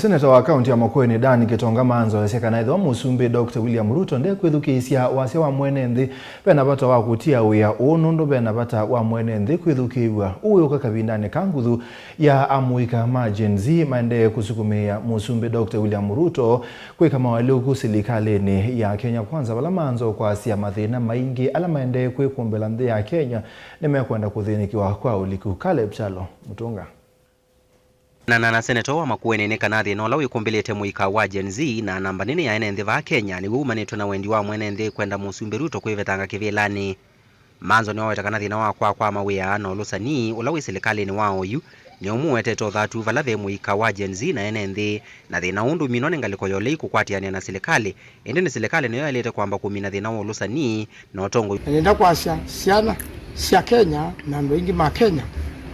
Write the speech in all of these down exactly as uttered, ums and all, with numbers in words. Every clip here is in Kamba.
Seneta wa kaunti ya Makueni, Dan Gitonga, manzoesye kana ethĩwa Mũsumbĩ Doctor William Ruto ndekwĩthukĩĩsya wasya wa mwene nthĩ, vena vata wa kũtia wĩa ũũ, nũndũ vena vata wa mwene nthĩ kwĩthukĩĩw'a ũũ wĩũka kavindanĩ ka nguthu ya amũika ma Gen Z maendee kũsukumĩĩa Mũsumbĩ Doctor William Ruto kwĩka maũalyũku silikalĩnĩ ya Kenya Kwanza, vala manzo kwasya mathĩna maingĩ ala maendee kwĩkũmbĩla nthĩ ya Kenya nĩmekwenda kũthĩnĩkĩwa kwa ũliku. Caleb Kyalo Mũtũnga. Na, na, na seneta wa Makueni nĩ kana thĩna ũla wĩkũmbĩlĩte mũika wa Gen Z na namba nene ya ene nthĩ vaa Kenya nĩw'o wumanĩtwe na wendi wa mwene nthĩ kwenda Mũsumbĩ Ruto kwĩvetanga kĩvĩlanĩ. Manzo nĩwaweta kana thĩna wa kwaa kwa mawĩa na ũlũsani ũla wĩ silikalĩnĩ wa oyu nĩ ũmwe ũetete ũthatu vala ve mũika wa Gen Z na ene nthĩ, na thĩna ũũ ndũminwa nĩ ngalĩko ya ũlei kũkwatĩanĩa na silikalĩ, ĩndĩ nĩ silikalĩ nĩyo yaĩlĩte kwamba kũmina thĩna wa ũlũsani na ũtongoi. Na nĩenda kwasya syana sya Kenya na andũ aingĩ ma Kenya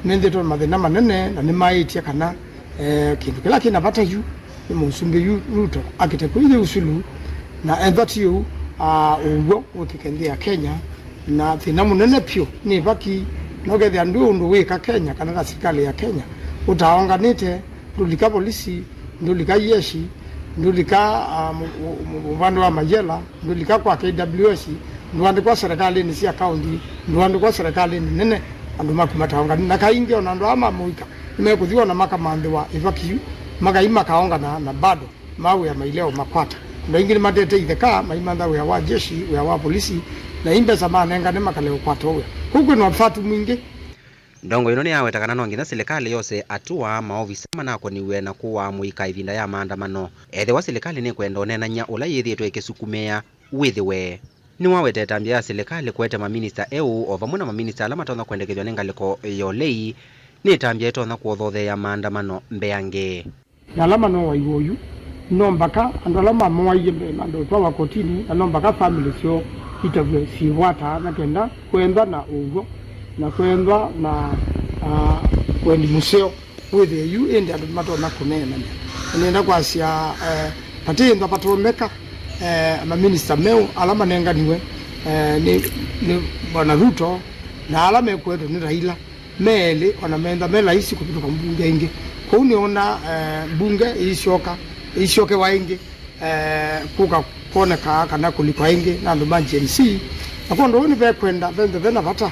methĩĩtwe na mathĩna manene, na nĩmaĩtye kana, eh, kĩndũ kĩla kĩna vata yu nĩ Mũsumbĩ yu Ruto akĩte kũithi ũsulu, na ethwa ti ũu, ah, ũw'o wĩkĩke nthĩ ya Kenya. Na thĩna mũnene vyũ nĩ ĩvaki, no kethĩa ndwĩ ũndũ wĩka Kenya kana na silikalĩ ya Kenya ũtaonganĩte, ndũlika polisi, ndũlika yeshi, ndũlika, ah, mu-, mu-, mu-, mũvandũ wa mayela, ndũlika kwa K W S, ndũandĩkwa serikalĩnĩ sya kaunti, ndũandĩkwa serikalĩnĩ nene, andũ maku mataonganĩte. Na kaingĩ ona andũ aa ma mũika nĩmekũthi ona makamanthĩwa ĩvaki yu, makai makaongana na bado mawĩa maileo makwata. Andũ aingĩ nĩmatete itheka maimantha wĩa wa jeshi, wĩa wa polisi, na i mbesa manengane makale ũkwata wĩa. Kũu kwĩna ũthatu mwingĩ. Ndongoi ĩno nĩyaweta kana no nginya silikalĩ yose atũa maovisa manakoniw'e na kũaa mũika ĩvinda ya maandamano. Ethĩwa silikalĩ nĩkwenda ũneenany'a ũla yĩthĩĩtwe ĩkĩsukumĩa wĩthĩwe, nĩwaweta ĩtambya ya silikalĩ kũete maminista eũ o vamwe na maminista ala matonya kwendekethw'a nĩ ngalĩko ya ũlei nĩ ĩtambya ĩtonya kũothotheea maandamano mbeange. Na ala manoaĩwe oyu, no mbaka andũ ala mamoaie mbee mandotwawa kotini, na no mbaka famĩlĩ syoo itavw'e syĩvwataa na kenda kwenthwa na ũw'o na kwenthwa na, ah, wendi mũseo wĩthĩe yu, ĩndĩ andũ nĩmatonya kũneenany'a. Na nĩenda kwasya, eh, vatiĩthwa vatonyeka, eh, maminista meũ ala manenganiwe, eh, nĩ, nĩ Bwana Ruto na ala mekuetwe nĩ Raila. Me elĩ ona menda me laisi kũvĩtũka mbunge ĩngĩ. Kwoou nĩona, eh, mbunge ĩisyoka, ĩisyokewa ĩngĩ, eh, kũka kwoneka kana kũlikwa ĩngĩ na andũ ma Gen Z. Na kwondũ ũu nĩvekwenda, venthe vena vata,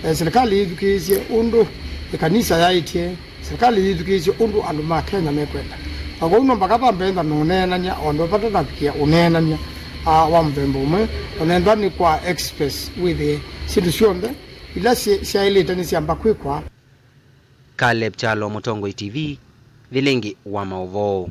eh, silikalĩ yĩthukĩĩsye ũndũ ĩkanisa yaĩtye, silikalĩ yĩthukĩĩsye ũndũ andũ ma Kenya mekwenda. Na kwoou no mbaka vambentha na ũneenany'a, o andũ vata navikĩa ũneenany'a, ah, wa mũthemba ũmwe, ũnenthwa nĩ kwa express wĩthĩe syĩndũ syonthe ila syaĩlĩte nĩsyamba kwĩkwa. Caleb Kyalo, Mũtongoi T V, Vilingi wa Maũvoo.